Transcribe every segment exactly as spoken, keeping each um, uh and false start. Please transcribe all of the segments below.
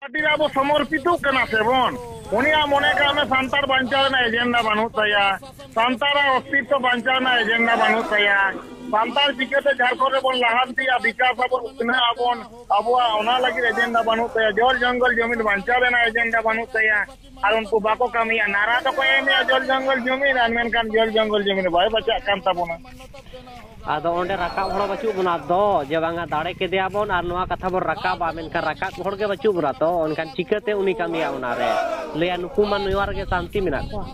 Party ᱨᱮ ᱟᱵᱚ ᱥᱚᱢᱚᱨᱯᱤᱛᱚᱜ ᱠᱟᱱᱟ ᱥᱮ ᱵᱚᱱ? ᱩᱱᱤᱭᱟᱜ ᱢᱚᱱᱮ ᱠᱟᱜ ᱢᱮ ᱥᱟᱱᱛᱟᱲ ᱵᱟᱧᱪᱟᱣ ᱨᱮᱱᱟᱜ ᱮᱡᱮᱱᱰᱟ ᱵᱟᱹᱱᱩᱜ ᱛᱟᱭᱟ, ᱥᱟᱱᱛᱟᱲᱟᱜ ᱚᱥᱛᱤᱛᱛᱚ ᱵᱟᱧᱪᱟᱣ ᱨᱮᱱᱟᱜ ᱮᱡᱮᱱᱰᱟ ᱵᱟᱹᱱᱩᱜ ᱛᱟᱭᱟ, ᱥᱟᱱᱛᱟᱲ ᱪᱤᱠᱟᱹᱛᱮ ᱡᱷᱟᱲᱠᱷᱚᱸᱰ ᱨᱮᱵᱚᱱ ᱞᱟᱦᱟᱱᱛᱤᱜᱼᱟ, ᱵᱤᱠᱟᱥ ᱟᱵᱚᱱ ᱩᱛᱱᱟᱹᱜ ᱟᱵᱚᱱ, ᱟᱵᱚᱣᱟᱜ ᱚᱱᱟ ᱞᱟᱹᱜᱤᱫ ᱮᱡᱮᱱᱰᱟ ᱵᱟᱹᱱᱩᱜ ᱛᱟᱭᱟ, ᱡᱚᱞ ᱡᱚᱝᱜᱚᱞ ᱡᱚᱢᱤᱱ ᱵᱟᱧᱪᱟᱣ ᱨᱮᱱᱟᱜ ᱮᱡᱮᱱᱰᱟ ᱵᱟᱹᱱᱩᱜ ᱛᱟᱭᱟ᱾ ᱟᱨ ᱩᱱᱠᱩ ᱵᱟᱠᱚ ᱠᱟᱹᱢᱤᱭᱟ, ᱱᱟᱨᱟ ᱫᱚᱠᱚ ᱮᱢᱮᱜᱼᱟ ᱡᱚᱞ ᱡᱚᱝᱜᱚᱞ ᱡᱚᱢᱤᱱ, ᱟᱨ ᱢᱮᱱᱠᱷᱟᱱ ᱡᱚᱞ ᱡᱚᱝᱜᱚᱞ ᱡᱚᱢᱤᱱ ᱵᱟᱭ ᱵᱟᱪᱟᱜ ᱠᱟᱱ ᱛᱟᱵᱚᱱᱟ᱾ ᱟᱫᱚ ᱚᱸᱰᱮ ᱨᱟᱠᱟᱵ ᱦᱚᱲ ᱵᱟᱹᱪᱩᱜ ᱵᱚᱱᱟ ᱛᱚ, ᱡᱮ ᱵᱟᱝᱟ ᱫᱟᱲᱮ ᱠᱮᱫᱮᱭᱟᱵᱚᱱ ᱟᱨ ᱱᱚᱣᱟ ᱠᱟᱛᱷᱟ ᱵᱚᱱ ᱨᱟᱠᱟᱵᱟ, ᱢᱮᱱᱠᱷᱟᱱ ᱨᱟᱠᱟᱵ ᱦᱚᱲ ᱜᱮ ᱵᱟᱹᱪᱩᱜ ᱵᱚᱱᱟ ᱛᱚ, ᱮᱱᱠᱷᱟᱱ ᱪᱤᱠᱟᱹᱛᱮ ᱩᱱᱤ ᱠᱟᱹᱢᱤᱭᱟ ᱚᱱᱟᱨᱮ? ᱞᱟᱹᱭᱟ ᱱᱩᱠᱩ ᱢᱟ ᱱᱚᱣᱟ ᱨᱮᱜᱮ ᱥᱟᱱᱛᱤ ᱢᱮᱱᱟᱜ ᱠᱚᱣᱟ᱾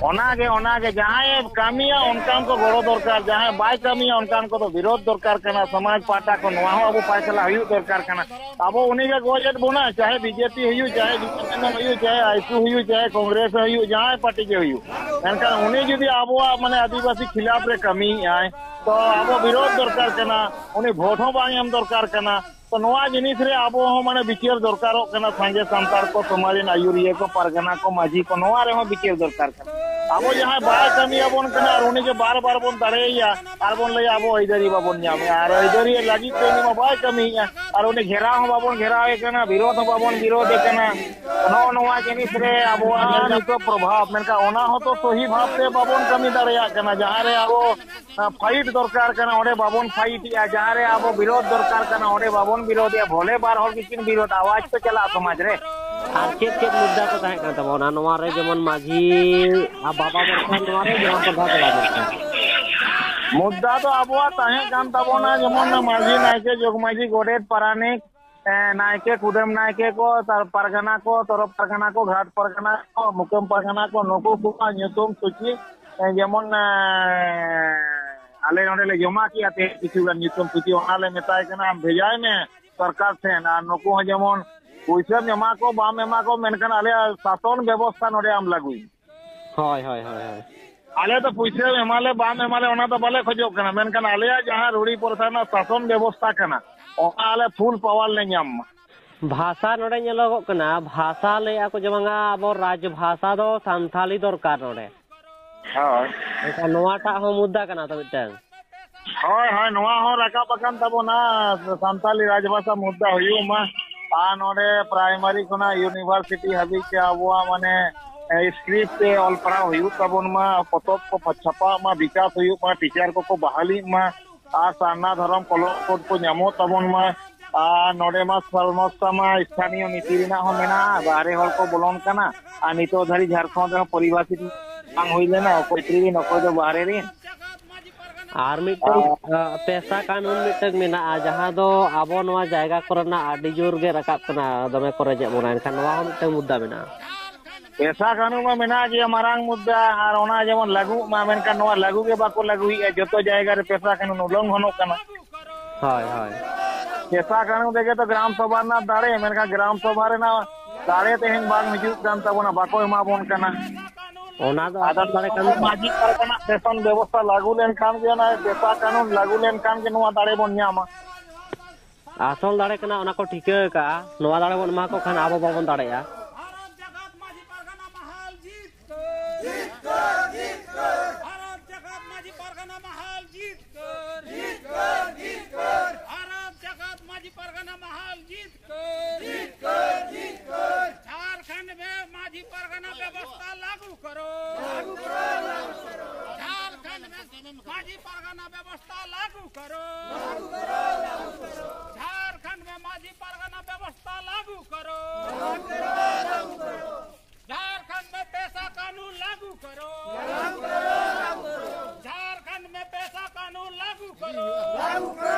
ᱚᱱᱟᱜᱮ, ᱚᱱᱟᱜᱮ, ᱡᱟᱦᱟᱸᱭᱮ ᱠᱟᱹᱢᱤᱭᱟ ᱚᱱᱠᱟᱱ ᱠᱚ ᱜᱚᱲᱚ ᱫᱚᱨᱠᱟᱨ, ᱡᱟᱦᱟᱸᱭ ᱵᱟᱭ ᱠᱟᱹᱢᱤᱭᱟ ᱚᱱᱠᱟᱱ ᱠᱚᱫᱚ ᱵᱤᱨᱳᱫᱷ ᱫᱚᱨᱠᱟᱨ ᱠᱟᱱᱟ᱾ ᱥᱚᱢᱟᱡᱽ ᱯᱟᱦᱴᱟ ᱠᱷᱚᱱ ᱱᱚᱣᱟ ᱦᱚᱸ ᱟᱵᱚ ᱯᱟᱭᱥᱟᱞᱟ ᱦᱩᱭᱩᱜ ᱫᱚᱨᱠᱟᱨ ᱠᱟᱱᱟ᱾ ᱟᱵᱚ ᱩᱱᱤᱜᱮ ᱜᱚᱡᱮᱫ ᱵᱚᱱᱟ, ᱪᱟᱦᱮ ᱵᱤᱡᱮᱯᱤ ᱦᱩᱭᱩᱜ, ᱪᱟᱦᱮ ᱡᱤᱛᱱ ᱦᱩᱭᱩᱜ, ᱪᱟᱦᱮ ᱟᱭᱥᱩ ᱦᱩᱭᱩᱜ, ᱪᱟᱦᱮ ᱠᱚᱝᱜᱨᱮᱥ ᱦᱩᱭᱩᱜ, ᱡᱟᱦᱟᱸᱭ ᱯᱟᱨᱴᱤ ᱜᱮ ᱦᱩᱭᱩᱜ, ᱢᱮᱱᱠᱷᱟᱱ ᱩᱱᱤ ᱡᱩᱫᱤ ᱟᱵᱚᱣᱟᱜ ᱢᱟᱱᱮ ᱟᱹᱫᱤᱵᱟᱹᱥᱤ ᱠᱷᱤᱞᱟᱯ ᱨᱮ ᱠᱟᱹᱢᱤᱭᱮᱫ ᱟᱭ, ᱛᱚ ᱟᱵᱚ ᱵᱤᱨᱳᱫᱷ ᱫᱚᱨᱠᱟᱨ ᱠᱟᱱᱟ, ᱩᱱᱤ ᱵᱷᱳᱴ ᱦᱚᱸ ᱵᱟᱝ ᱮᱢ ᱫᱚᱨᱠᱟᱨ ᱠᱟᱱᱟ᱾ ᱛᱚ ᱱᱚᱣᱟ ᱡᱤᱱᱤᱥ ᱨᱮ ᱟᱵᱚ ᱦᱚᱸ ᱢᱟᱱᱮ ᱵᱤᱪᱟᱹᱨ ᱫᱚᱨᱠᱟᱨᱚᱜ ᱠᱟᱱᱟ, ᱥᱟᱸᱜᱮ ᱥᱟᱱᱛᱟᱲ ᱠᱚ, ᱥᱚᱢᱟᱡᱽ ᱨᱮᱱ ᱟᱹᱭᱩᱨᱤᱭᱟᱹ ᱠᱚ, ᱯᱟᱨᱜᱟᱱᱟ ᱠᱚ, ᱢᱟᱹᱡᱷᱤ ᱠᱚ, ᱱᱚᱣᱟ ᱨᱮᱦᱚᱸ ᱵᱤᱪᱟᱹᱨ ᱫᱚᱨᱠᱟᱨ ᱠᱟᱱᱟ᱾ ᱟᱵᱚ ᱡᱟᱦᱟᱸᱭ ᱵᱟᱭ ᱠᱟᱹᱢᱤ ᱟᱵᱚᱱ ᱠᱟᱱᱟ ᱟᱨ ᱩᱱᱤ ᱜᱮ ᱵᱟᱨ ᱵᱟᱨ ᱵᱚᱱ ᱫᱟᱲᱮᱭᱟᱭᱟ ᱟᱨ ᱵᱚᱱ ᱞᱟᱹᱭᱟ ᱟᱵᱚ ᱟᱹᱭᱫᱟᱹᱨᱤ ᱵᱟᱵᱚᱱ ᱧᱟᱢᱮᱜᱼᱟ, ᱟᱨ ᱟᱹᱭᱫᱟᱹᱨᱤ ᱞᱟᱹᱜᱤᱫ ᱛᱮ ᱩᱱᱤ ᱢᱟ ᱵᱟᱭ ᱠᱟᱹᱢᱤᱭᱮᱫᱼᱟ, ᱟᱨ ᱩᱱᱤ ᱜᱷᱮᱨᱟᱣ ᱦᱚᱸ ᱵᱟᱵᱚᱱ ᱜᱷᱮᱨᱟᱣᱮ ᱠᱟᱱᱟ, ᱵᱤᱨᱳᱫᱷ ᱦᱚᱸ ᱵᱟᱵᱚᱱ ᱵᱤᱨᱳᱫᱷᱮ ᱠᱟᱱᱟ᱾ ᱱᱚᱜᱼᱚ ᱱᱚᱣᱟ ᱡᱤᱱᱤᱥ ᱨᱮ ᱟᱵᱚᱣᱟᱜ ᱧᱮᱞ ᱱᱤᱛᱚᱜ ᱯᱨᱚᱵᱷᱟᱵᱽ, ᱢᱮᱱᱠᱷᱟᱱ ᱚᱱᱟ ᱦᱚᱸᱛᱚ ᱥᱚᱦᱤ ᱵᱷᱟᱵᱽ ᱛᱮ ᱵᱟᱵᱚᱱ ᱠᱟᱹᱢᱤ ᱫᱟᱲᱮᱭᱟᱜ ᱠᱟᱱᱟ᱾ ᱡᱟᱦᱟᱸ ᱨᱮ ᱟᱵᱚ ᱯᱷᱟᱭᱤᱴ ᱫᱚᱨᱠᱟᱨ ᱠᱟᱱᱟ, ᱚᱸᱰᱮ ᱵᱟᱵᱚᱱ ᱯᱷᱟᱭᱤᱴ ᱮᱜᱼᱟ᱾ ᱡᱟᱦᱟᱸ ᱨᱮ ᱟᱵᱚ ᱵᱤᱨᱳᱫᱷ ᱫᱚᱨᱠᱟᱨ ᱠᱟᱱᱟ, ᱚᱸᱰᱮ ᱵᱟᱵᱚᱱ ᱵᱤᱨᱳᱫᱷ ᱮᱜᱼᱟ᱾ ᱵᱷᱚᱞᱮ ᱵᱟᱨ ᱦᱚᱲ ᱜᱮᱠᱤᱱ ᱵᱤᱨᱳᱫᱷ, ᱟᱣᱟᱡᱽ ᱛᱚ ᱪᱟᱞᱟᱜᱼᱟ ᱥᱚᱢᱟᱡᱽ ᱨᱮ᱾ ᱟᱨ ᱪᱮᱫ ᱪᱮᱫ ᱢᱩᱫᱽᱫᱟ ᱠᱚ ᱛᱟᱦᱮᱸ ᱠᱟᱱ ᱛᱟᱵᱚᱱᱟ ᱱᱚᱣᱟ ᱨᱮ? ᱡᱮᱢᱚᱱ ᱢᱟᱹᱡᱷᱤ ᱟᱨ ᱵᱟᱵᱟ ᱫᱚᱨᱠᱟᱨ, ᱱᱚᱣᱟ ᱨᱮ ᱜᱨᱟᱢ ᱯᱨᱚᱫᱷᱟᱱ ᱪᱟᱞᱟᱣ ᱫᱚᱨᱠᱟᱨ᱾ ᱢᱩᱫᱽᱫᱟ ᱫᱚ ᱟᱵᱚᱣᱟᱜ ᱛᱟᱦᱮᱸ ᱠᱟᱱ ᱛᱟᱵᱚᱱᱟ, ᱡᱮᱢᱚᱱ ᱢᱟᱹᱡᱷᱤ, ᱱᱟᱭᱠᱮ, ᱡᱚᱜᱽ ᱢᱟᱹᱡᱷᱤ, ᱜᱚᱰᱮᱛ, ᱯᱟᱨᱟᱱᱤᱠ, ᱮ, ᱱᱟᱭᱠᱮ, ᱠᱩᱰᱟᱹᱢ ᱱᱟᱭᱠᱮ ᱠᱚ, ᱛᱟᱨ ᱯᱟᱨᱜᱟᱱᱟ ᱠᱚ, ᱛᱚᱨᱚᱯ ᱯᱟᱨᱜᱟᱱᱟ ᱠᱚ, ᱜᱷᱟᱴ ᱯᱟᱨᱜᱟᱱᱟ ᱠᱚ, ᱢᱩᱠᱟᱹᱢ ᱯᱟᱨᱜᱟᱱᱟ ᱠᱚ, ᱱᱩᱠᱩ ᱠᱚᱣᱟᱜ ᱧᱩᱛᱩᱢ ᱥᱩᱪᱤ, ᱮ, ᱡᱮᱢᱚᱱ, ᱮ, ᱟᱞᱮ ᱱᱚᱰᱮ ᱞᱮ ᱡᱚᱢᱟ ᱠᱮᱜᱼᱟ ᱛᱮᱦᱮᱧ ᱠᱤᱪᱷᱩ ᱜᱟᱱ ᱧᱩᱛᱩᱢ ᱥᱩᱪᱤ, ᱚᱱᱟ ᱞᱮ ᱢᱮᱛᱟᱭ ᱠᱟᱱᱟ, ᱟᱢ ᱵᱷᱮᱡᱟᱭ ᱢᱮ ᱥᱚᱨᱠᱟᱨ ᱴᱷᱮᱱ᱾ ᱟᱨ ᱱᱩᱠᱩ ᱦᱚᱸ ᱡᱮᱢᱚᱱ ᱯᱩᱭᱥᱟᱹᱢ ᱮᱢᱟ ᱠᱚ, ᱵᱟᱢ ᱮᱢᱟ ᱠᱚ, ᱢᱮᱱᱠᱷᱟᱱ ᱟᱞᱮᱭᱟᱜ ᱥᱟᱥᱚᱱ ᱵᱮᱵᱚᱥᱛᱷᱟ ᱱᱚᱰᱮ ᱟᱢ ᱞᱟᱹᱜᱩᱭ ᱢᱮ᱾ ᱦᱳᱭ, ᱦᱳᱭ, ᱦᱳᱭ, ᱦᱳᱭ᱾ ᱟᱞᱮ ᱫᱚ ᱯᱩᱭᱥᱟᱹ ᱮᱢᱟᱞᱮ, ᱵᱟᱢ ᱮᱢᱟᱞᱮ, ᱚᱱᱟ ᱫᱚ ᱵᱟᱞᱮ ᱠᱷᱚᱡᱚᱜ ᱠᱟᱱᱟ, ᱢᱮᱱᱠᱷᱟᱱ ᱟᱞᱮᱭᱟᱜ ᱡᱟᱦᱟᱸ ᱨᱩᱲᱤ ᱯᱨᱚᱥᱟ ᱨᱮᱱᱟᱜ ᱥᱟᱥᱚᱱ ᱵᱮᱵᱚᱥᱛᱷᱟ ᱠᱟᱱᱟ, ᱚᱱᱟ ᱟᱞᱮ ᱯᱷᱩᱞ ᱯᱟᱣᱟᱨ ᱞᱮ ᱧᱟᱢ ᱢᱟ᱾ ᱵᱷᱟᱥᱟ ᱱᱚᱰᱮ ᱧᱮᱞᱚᱜᱚᱜ ᱠᱟᱱᱟ, ᱵᱷᱟᱥᱟ ᱞᱟᱹᱭᱮᱫᱼᱟ ᱠᱚ ᱡᱮ ᱵᱟᱝᱟ ᱟᱵᱚ ᱨᱟᱡᱽ ᱵᱷᱟᱥᱟ ᱫᱚ ᱥᱟᱱᱛᱷᱟᱞᱤ ᱫᱚᱨᱠᱟᱨ ᱱᱚᱰᱮ᱾ ᱦᱳᱭ᱾ ᱮᱱᱠᱷᱟᱱ ᱱᱚᱣᱟᱴᱟᱜ ᱦᱚᱸ ᱢᱩᱫᱽᱫᱟ ᱠᱟᱱᱟ ᱛᱚ ᱢᱤᱫᱴᱟᱝ᱾ ᱦᱳᱭ, ᱦᱳᱭ, ᱱᱚᱣᱟ ᱦᱚᱸ ᱨᱟᱠᱟᱵ ᱟᱠᱟᱱ ᱛᱟᱵᱚᱱᱟ, ᱥᱟᱱᱛᱟᱞᱤ ᱨᱟᱡᱽᱵᱷᱟᱥᱟ ᱢᱩᱫᱽᱫᱟ ᱦᱩᱭᱩᱜ ᱢᱟ᱾ ᱟᱨ ᱱᱚᱰᱮ ᱯᱨᱟᱭᱢᱟᱨᱤ ᱠᱷᱚᱱᱟᱜ ᱤᱭᱩᱱᱤᱵᱷᱟᱨᱥᱤᱴᱤ ᱦᱟᱹᱵᱤᱡ ᱛᱮ ᱟᱵᱚᱣᱟᱜ ᱢᱟᱱᱮ ᱥᱠᱨᱤᱯᱴ ᱛᱮ ᱚᱞ ᱯᱟᱲᱦᱟᱣ ᱦᱩᱭᱩᱜ ᱛᱟᱵᱚᱱ ᱢᱟ, ᱯᱚᱛᱚᱵ ᱠᱚ ᱪᱷᱟᱯᱟᱜ ᱢᱟ, ᱵᱤᱠᱟᱥ ᱦᱩᱭᱩᱜ ᱢᱟ, ᱴᱤᱪᱟᱨ ᱠᱚᱠᱚ ᱵᱟᱦᱟᱞᱤᱜ ᱢᱟ, ᱟᱨ ᱥᱟᱨᱱᱟ ᱫᱷᱚᱨᱚᱢ ᱠᱚᱞᱚᱢ ᱠᱳᱰ ᱠᱚ ᱧᱟᱢᱚᱜ ᱛᱟᱵᱚᱱ ᱢᱟ᱾ ᱟᱨ ᱱᱚᱰᱮ ᱢᱟ ᱥᱚᱢᱚᱥᱥᱟ ᱢᱟ ᱥᱛᱷᱟᱱᱤᱭᱚ ᱱᱤᱛᱤ ᱨᱮᱱᱟᱜ ᱦᱚᱸ ᱢᱮᱱᱟᱜᱼᱟ, ᱵᱟᱦᱨᱮ ᱦᱚᱲ ᱠᱚ ᱵᱚᱞᱚᱱ ᱠᱟᱱᱟ᱾ ᱟᱨ ᱱᱤᱛᱚᱜ ᱫᱷᱟᱹᱨᱤᱡ ᱡᱷᱟᱲᱠᱷᱚᱸᱰ ᱨᱮᱦᱚᱸ ᱯᱚᱨᱤᱵᱷᱟᱥᱤᱛ ᱵᱟᱝ ᱦᱩᱭ ᱞᱮᱱᱟ, ᱚᱠᱚᱭ ᱵᱷᱤᱛᱨᱤ ᱨᱮᱱ, ᱚᱠᱚᱭ ᱫᱚ ᱵᱟᱦᱨᱮ ᱨᱮᱱ᱾ ᱟᱨ ᱢᱤᱫᱴᱟᱝ ᱟᱨ ᱟ, ᱯᱮᱥᱟ ᱠᱟᱹᱱᱩᱱ ᱢᱤᱫᱴᱟᱝ ᱢᱮᱱᱟᱜᱼᱟ, ᱡᱟᱦᱟᱸ ᱫᱚ ᱟᱵᱚ ᱱᱚᱣᱟ ᱡᱟᱭᱜᱟ ᱠᱚᱨᱮᱱᱟᱜ ᱟᱹᱰᱤ ᱡᱳᱨ ᱜᱮ ᱨᱟᱠᱟᱵ ᱠᱟᱱᱟ, ᱫᱚᱢᱮ ᱠᱚ ᱨᱮᱡᱮᱫ ᱵᱚᱱᱟ᱾ ᱮᱱᱠᱷᱟᱱ ᱱᱚᱣᱟ ᱦᱚᱸ ᱢᱤᱫᱴᱟᱝ ᱢᱩᱫᱽᱫᱟ ᱢᱮᱱᱟᱜᱼᱟ᱾ ᱯᱮᱥᱟ ᱠᱟᱹᱱᱩᱱ ᱢᱟ ᱢᱮᱱᱟᱜ ᱜᱮᱭᱟ, ᱢᱟᱨᱟᱝ ᱢᱩᱫᱽᱫᱟ, ᱟᱨ ᱚᱱᱟ ᱡᱮᱢᱚᱱ ᱞᱟᱹᱜᱩᱜ ᱢᱟ, ᱢᱮᱱᱠᱷᱟᱱ ᱱᱚᱣᱟ ᱞᱟᱹᱜᱩ ᱜᱮ ᱵᱟᱠᱚ ᱞᱟᱹᱜᱩᱭᱮᱫᱼᱟ᱾ ᱡᱚᱛᱚ ᱡᱟᱭᱜᱟ ᱨᱮ ᱯᱮᱥᱟ ᱠᱟᱹᱱᱩᱱ ᱩᱞᱚᱝᱜᱷᱚᱱᱚᱜ ᱠᱟᱱᱟ᱾ ᱦᱳᱭ, ᱦᱳᱭ᱾ ᱯᱮᱥᱟ ᱠᱟᱹᱱᱩᱱ ᱨᱮᱜᱮ ᱛᱚ ᱜᱨᱟᱢ ᱥᱚᱵᱷᱟ ᱨᱮᱱᱟᱜ ᱫᱟᱲᱮ, ᱢᱮᱱᱠᱷᱟᱱ ᱜᱨᱟᱢ ᱥᱚᱵᱷᱟ ᱨᱮᱱᱟᱜ ᱫᱟᱲᱮ ᱛᱮᱦᱮᱧ ᱵᱟᱝ ᱦᱤᱡᱩᱜ ᱠᱟᱱ ᱛᱟᱵᱚᱱᱟ, ᱵᱟᱠᱚ ᱮᱢᱟ ᱵᱚᱱ ᱠᱟᱱᱟ᱾ ᱚᱱᱟ ᱫᱚ ᱟᱫᱚ ᱟᱥᱚᱞ ᱫᱟᱲᱮ ᱠᱟᱱ ᱢᱟᱹᱡᱷᱤ ᱯᱟᱨᱜᱟᱱᱟ ᱥᱮᱥᱚᱱ ᱵᱮᱵᱚᱥᱛᱷᱟ ᱞᱟᱹᱜᱩ ᱞᱮᱱᱠᱷᱟᱱ ᱜᱮ, ᱚᱱᱟ ᱯᱮᱥᱟ ᱠᱟᱹᱱᱩᱱ ᱞᱟᱹᱜᱩ ᱞᱮᱱᱠᱷᱟᱱ ᱜᱮ ᱱᱚᱣᱟ ᱫᱟᱲᱮ ᱵᱚᱱ ᱧᱟᱢᱟ᱾ ᱟᱥᱚᱞ ᱫᱟᱲᱮ ᱠᱟᱱᱟ, ᱚᱱᱟ ᱠᱚ ᱴᱷᱤᱠᱟᱹ ᱟᱠᱟᱜᱼᱟ᱾ ᱱᱚᱣᱟ ᱫᱟᱲᱮ ᱵᱚᱱ ᱮᱢᱟ ᱠᱚ ᱠᱷᱟᱱ ᱟᱵᱚ ᱵᱟᱵᱚᱱ ᱫᱟᱲᱮᱭᱟᱜᱼᱟ᱾ ᱵᱷᱟᱨᱚᱛ ᱡᱟᱠᱟᱛ ᱢᱟᱹᱡᱷᱤ ᱯᱟᱨᱜᱟᱱᱟ ᱢᱟᱦᱟᱞ ᱡᱤᱛᱠᱟᱹᱨ! ᱡᱤᱛᱠᱟᱹᱨ! ᱡᱤᱛᱠᱟᱹᱨ! ᱵᱷᱟᱨᱚᱛ ᱡᱟᱠᱟᱛ ᱢᱟᱹᱡᱷᱤ ᱯᱟᱨᱜᱟᱱᱟ ᱢᱟᱦᱟᱞ ᱡᱤᱛᱠᱟᱹᱨ! ᱡᱤᱛᱠᱟᱹᱨ! ᱡᱤᱛᱠᱟᱹᱨ! ᱵᱷᱟᱨᱚᱛ ᱡᱟᱠᱟᱛ ᱢᱟᱹᱡᱷᱤ ᱯᱟᱨᱜᱟᱱᱟ ᱢᱟᱦᱟᱞ ᱡᱤᱛᱠᱟᱹᱨ! ᱡᱤᱛᱠᱟᱹᱨ! ᱡᱤᱛᱠᱟᱹᱨ! ᱡᱷᱟᱨᱠᱷᱚᱸᱰ ᱢᱮ ᱢᱟᱹᱡᱷᱤ ᱯᱟᱨᱜᱟᱱᱟ ᱵᱮᱵᱚᱥᱛᱷᱟ ᱞᱟᱹᱜᱩ ᱠᱚᱨᱚ! ᱞᱟᱹᱜᱩ ᱠᱚᱨᱚ! ᱞᱟᱹᱜᱩ ᱠᱚᱨᱚ! ᱡᱷᱟᱨᱠᱷᱚᱸᱰ ᱢᱮ ᱢᱟᱹᱡᱷᱤ ᱯᱟᱨᱜᱟᱱᱟ ᱵᱮᱵᱚᱥᱛᱷᱟ ᱞᱟᱹᱜᱩ ᱠᱚᱨᱚ! ᱞᱟᱹᱜᱩ ᱠᱚᱨᱚ! ᱞᱟᱹᱜᱩ ᱠᱚᱨᱚ! ᱡᱷᱟᱨᱠᱷᱚᱸᱰ ᱢᱮ ᱢᱟᱹᱡᱷᱤ ᱯᱟᱨᱜᱟᱱᱟ ᱵᱮᱵᱚᱥᱛᱷᱟ ᱞᱟᱹᱜᱩ ᱠᱚᱨᱚ! ᱞᱟᱹᱜᱩ ᱠᱚᱨᱚ! ᱞᱟᱹᱜᱩ ᱠᱚᱨᱚ! झारखंड में पैसा कानून लागू करो। लागू करो, लागू करो। झारखंड में पैसा कानून लागू करो। लागू करो,